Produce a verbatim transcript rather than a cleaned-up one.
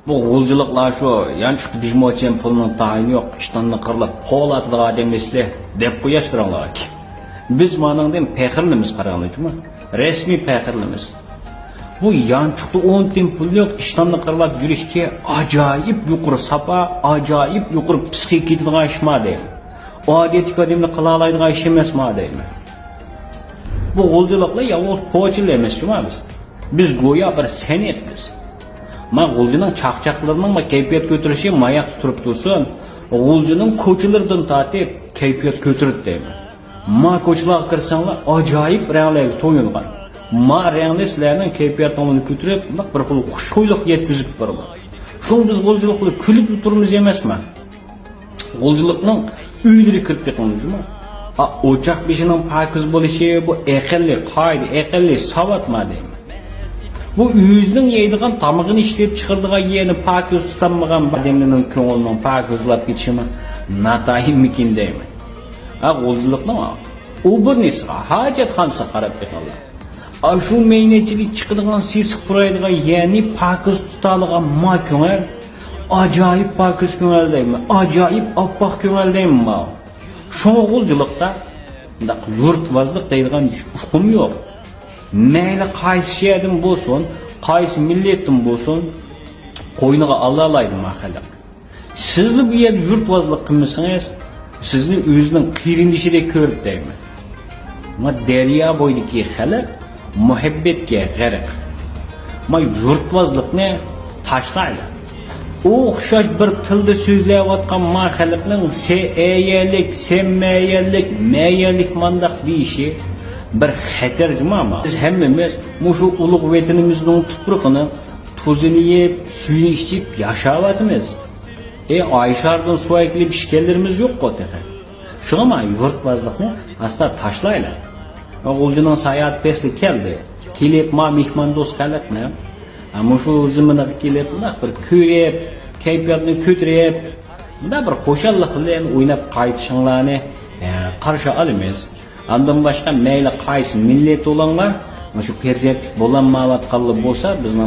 بۇ غۇلجىلىقلار شۇ يانچۇقتا بىر موچەن پۇلنىڭ تايىنى يوق، ئىشتاننى قىرلاپ قوۋلىتىدىغان ئادەملەر سىلەر دەپ قوياشلىرىڭلار. بىز مانىڭدىن پەخىرلىمىز، قاراڭلار جۇمۇ. رەسمىي پەخىرلىمىز. بۇ يانچۇقتا ئون تىيىن پۇل يوق، ئىشتاننى قىرلاپ يۈرۈشكە ئاجايىپ يۇقىرى ساپا، ئاجايىپ يۇقىرى پىسخىكا كېتىدىغان ئىشما دەيمەن. ئادەتتىكى ئادەملەر قىلالايدىغان ئىش ئەمەسما دەيمەن. بۇ غۇلجىلىقلار يالغۇز پوچىلار ئەمەس جۇمۇ بىز. بىز گويا بىر سەنئەتمىز. ما غۇلجىنىڭ چاقچاقلىرىنىڭ ما كەيپىيات كۆتۈرۈشى ماياقتا تۇرۇپ تۇرسۇن، غۇلجىنىڭ كوچىلىرىدىن تارتىپ كەيپىيات كۆتۈرىدۇ دەيمەن. ما كوچىلارغا كىرسەڭلار ئاجايىپ رەڭلەرگە تويۇنغان. ما رەڭلەر سىلەرنىڭ كەيپىياتىڭلارنى كۆتۈرۈپ، مۇنداق بىر خىل خۇشخۇيلۇق يەتكۈزۈپ بارىدۇ. شۇڭا بىز غۇلجىلىقلار كۈلۈپلا تۇرىمىز ئەمەسمۇ. غۇلجىلىقنىڭ ئۆيلىرىگە كىرىپ بېقىڭلار جۇمۇ. ئا، ئوچاق بېشىنىڭ پاكىز بولۇشى، بۇ ئەقەللىي قائىدە، ئەقەللىي ساۋاتما دەيمەن. بۇ ئۆزىنىڭ يەيدىغان تامىقىنى ئىشلەپ چىقىرىدىغان يەرنى پاكىز تۇتالمىغان ئادەملەرنىڭ كۆڭلىنىڭ پاكىزلاپ كېتىشىمۇ ناتايىنمىكىن دەيمەن. ھە، غۇلجىلىقنىڭ ئوبورنىسىغا، ھاجەتخانىسىغا قاراپ بېقىڭلار. ئاشۇ مەينەتچىلىك چىقىدىغان، سېسىق پۇرايدىغان يەرنى پاكىز تۇتالىغان ما كۆڭۈل، ئاجايىپ پاكىز كۆڭۈل دەيمەن، ئاجايىپ ئاپئاق كۆڭۈل دەيمەن ماۋۇ. شۇڭا غۇلجىلىقتا مۇنداق يۇرتۋازلىق دەيدىغان ئۇقۇم يوق. مەيلى قايسى شەھەردىن بولسۇن، قايسى مىللەتتىن بولسۇن، قوينىغا ئالالايدۇ ما خەلق. سىزنى بۇ يەردە يۇرتۋازلىق قىلمىسىڭىز، سىزنى ئۆزىنىڭ قېرىندىشىدەك كۆرىدۇ دەيمەن. ما دەريا بويىدىكى خەلق مۇھەببەتكە غەرق. ما يۇرتۋازلىقنى تاشلايلى. ئوخشاش بىر تىلدا سۆزلەۋاتقان ما خەلقنىڭ سەن ئەيەلىك، سەن مەيەللىك، مەيەللىك مانداق دېيىشى بىر خەتەر جۇمۇ ما. بىز ھەممىمىز مۇشۇ ئۇلۇغ ۋەتىنىمىزنىڭ تۇپرىقىنىڭ تۇزىنى يەپ، سۈيىنى ئىچىپ ياشاۋاتىمىز. ئى، ئايشاردىن سۇ ئەكېلىپ ئىچكەنلىرىمىز يوققۇ تېخى. شۇڭا ما يۇرتۋازلىقنى ئاستا تاشلايلى. غۇلجىنىڭ ساياھەت پەسلى كەلدى. كېلىپ ما مېھماندوست خەلقنى، ھە، مۇشۇ زېمىنىغا كېلىپ، مۇنداق بىر كۆرۈپ، كەيپىياتنى كۆتۈرۈپ، مۇنداق بىر خۇشاللىق بىلەن ئويناپ قايتىشىڭلارنى، ھە، قارشى ئالىمىز. ئاندىن باشقا مەيلى قايسى مىللەت بولۇڭلار، مۇشۇ پەرزەنتلىك بولالمايۋاتقانلار بولسا، بىزنىڭ